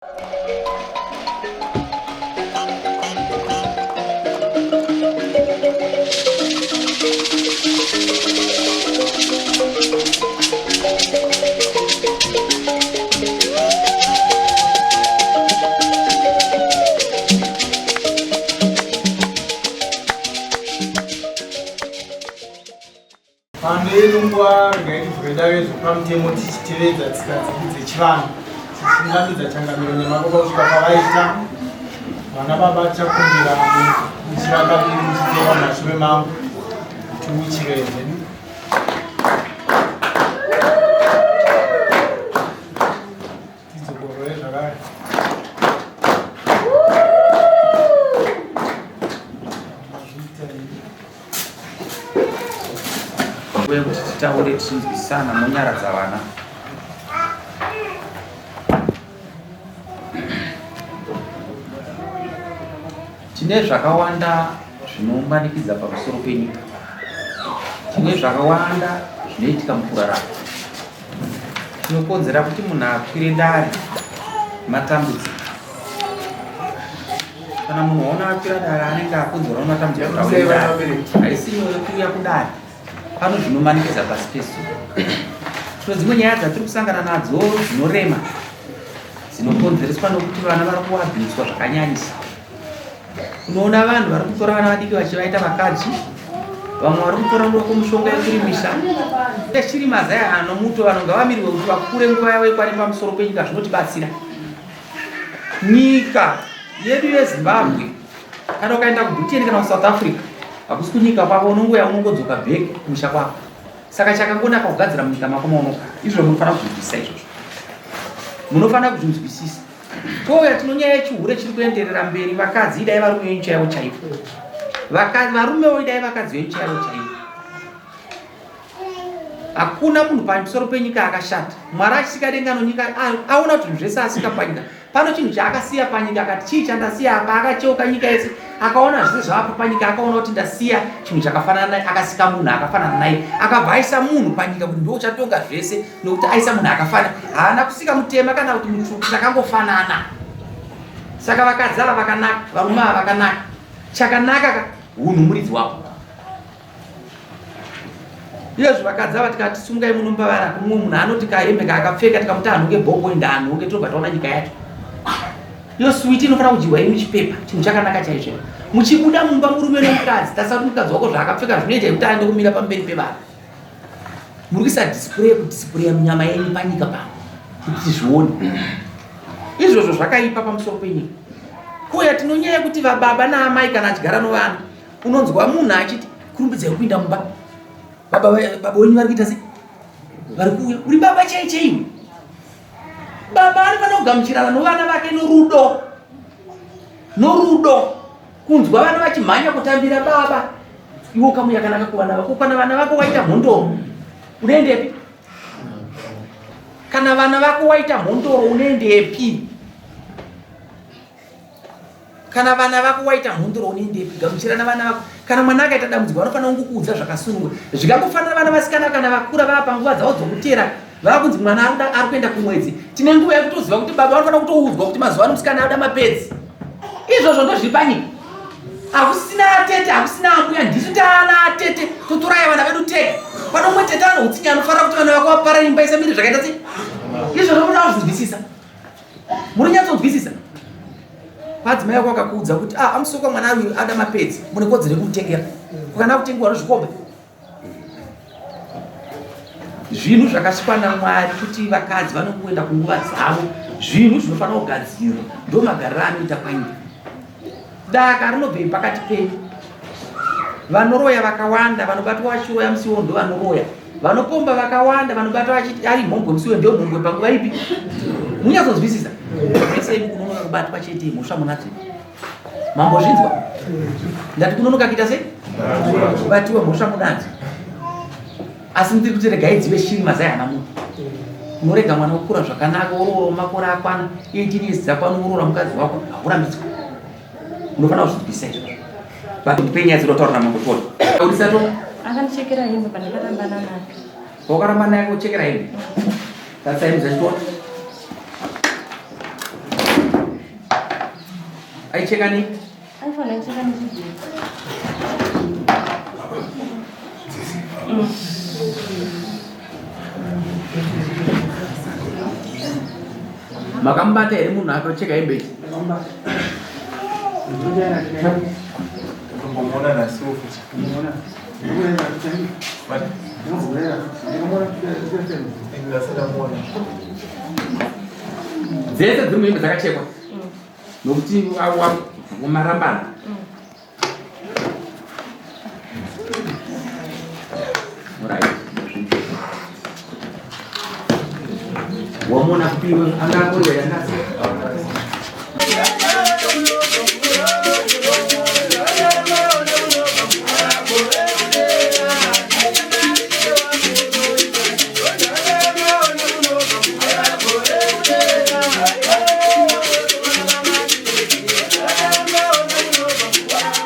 Pano yedu nguva regai tidzoke dare zvepamutemo tichitevedza tsika dzedu dzechivanhu tichitungamidza changamiro nemababa kusvika pavaita vana baba tichakumbira muchirakaviri muchiteera mumashure mangu tiuchire zvedu. Tidzokorore zvakare. Uye kuti titaure tichinzwisana monyaradza vana. Tine zvakawanda zvinomanikidza pamusoro penyika. Tine zvakawanda zvinoitika mukurarama. Chinokonzera kuti munhu akwire dare matambudziko. Kana munhu waona akwira dare anenge akonzerwa nematambudziko kuti akwire dare. Haisi nyore kuuya kudare. Pano zvinomanikidza pasi pezuva. Tino dzimwe nyaya dzatiri kusangana nadzo dzinorema dzinokonzereswa nokuti vana vari kuabhuswa zvakanyanyisa. Unoona vanhu vari kutora vana vadiki vachivaita vakadzi, vamwe vari kutora muroko mushonga yekurimisa. Chiri mazai anomuto vanhu ngavamirwe kuti vakure nguva yavo ikwane pamusoro penyika zvinotibatsira. Nyika yedu yeZimbabwe kana ukaenda kuBritain kana kuSouth Africa hakusi kunyika kwako unongouya unongodzoka back kumusha kwako. Saka chakangonaka kugadzira munyika mako maunogara. Izvo munofanira kuzvinzwisisa izvozvo. Munofanira kuzvinzwisisa. Touya tino nyaya yechihure chiri kuenderera mberi vakadzi idai varume venyu chaivo chaivo. Vakadzi varumewo idai vakadzi venyu chaivo chaivo. Hakuna munhu pamusoro penyika akashata. Mwari achisika denga nonyika aona kuti zvinhu zvese asika panyika. Pano chinhu chaakasiya panyika akati chii chandasiya apa akacheuka nyika yese akaona zvese zvavapo panyika akaona kuti ndasiya chinhu chakafanana naye akasika munhu akafanana naye akabva aisa munhu panyika kuti ndiwo uchatonga zvese nokuti aisa munhu akafanana haana kusika mutema kana kuti mutsvuku takangofanana saka vakadzi ava vakanaka varume ava vakanaka chakanaka ka hunhu muridzi wako iyezvo vakadzi ava tikati sungai munomba vana kumwe munhu anoti kahembe kaakapfeka tikamuti anhonge bhobho enda anhonge tinobva taona nyika yacho iyo switi inofanira kudyiwa iri muchipepa chinhu chakanaka chaizvo muchibuda mumba murume nomukadzi tasati mukadzi wako zvaakapfeka zvinoita yekuti aende kumira pamberi pevanhu muri kuisa display kudisplaya munyama yenyu panyika pano kuti tizvione izvozvo zvakaipa pamusoro penyika kuya tinonyaya kuti vababa naamai kana achigara novana unonzwa munhu achiti kurumbidzai kupinda mumba baba baba wenyu vari kuita sei vari kuuya uri baba chai chaiwe baba anofanira kugamuchirana novana vake norudo norudo kunzwa vana vachimhanya kutambira baba iwe ukamu yakanaka kuvana vako kana vana vako waita mhondoro unoendepi kana vana vako waita mhondoro unoendepi kana vana vako waita mhondoro unoendepi gamuchirana vana vako kana mwana akaita dambudziko vanofanira kungokuudza zvakasununguka zvikangofanira vana vasikana kana vakura vava panguva dzavo dzokutera vava kunzi mwana ari kuenda kumwedzi tine nguva yekutoziva kuti baba vanofanira kutoudzwa kuti mazuva ano musikana anoda mapedzi izvozvo ndozviri panyika hakusina atete hakusina ambuya ndisu taana atete totoraya vana vedu tega pano umwe tete ano utsinye anofanira kuti vana vako vapara imba isamire zvakaita sei izvozvo munoda kuzvinzwisisa muri nyatsonzwisisa madzimai ako akakuudza kuti ah, amusoka mwana uyu ada mapedzi mune kodzero yekumutengera kukana kutengewa nozvikomba Zvinhu zvakasikwa naMwari kuti vakadzi vanongoenda kunguva dzavo, zvinhu zvinofanira kugadzirwa, ndomagariro anoita panyika. Daka rinobvei pakati penyu? Vanoroya vakawanda vanobatwa vachiroya musi iwowo ndovanoroya. Vanopomba vakawanda vanobatwa vachiti ari mhombwe musi iwowo ndiyo mhombwe panguva ipi? Munyatsonzwisisa? Mese imi kunonoka kubatwa chete mhosva munadzo. Mambozvinzwa? Ndati kunonoka kuita sei? Kubatiwa mhosva munadzo. Asi ndiri kuti regai dzive shiri mazai hana munhu. Unorega mwana wokura zvakanaka woroora makore akwana 18 years dzakwana woroora mukadzi wako haurambidzwa. Unofanira kuzvinzwisisa izvozvo. But ndipe nyaya dzinotaura namambo Tony. Taurisa to. Akandichekera hembe pandakarambana naye. Wakarambana naye kuchekera hembe? Tarisai hembe dzachitora. Aicheka nei? Aifanira kucheka nechigero. Makamubata here munhu akacheka hembe idzi? Kumbomuona nasiwo futi. Ndasadamuona. Dzese dziri muhembe dzakachekwa nokuti marambana. Right. Wamuona kupiwe anga akuriwa yangasi.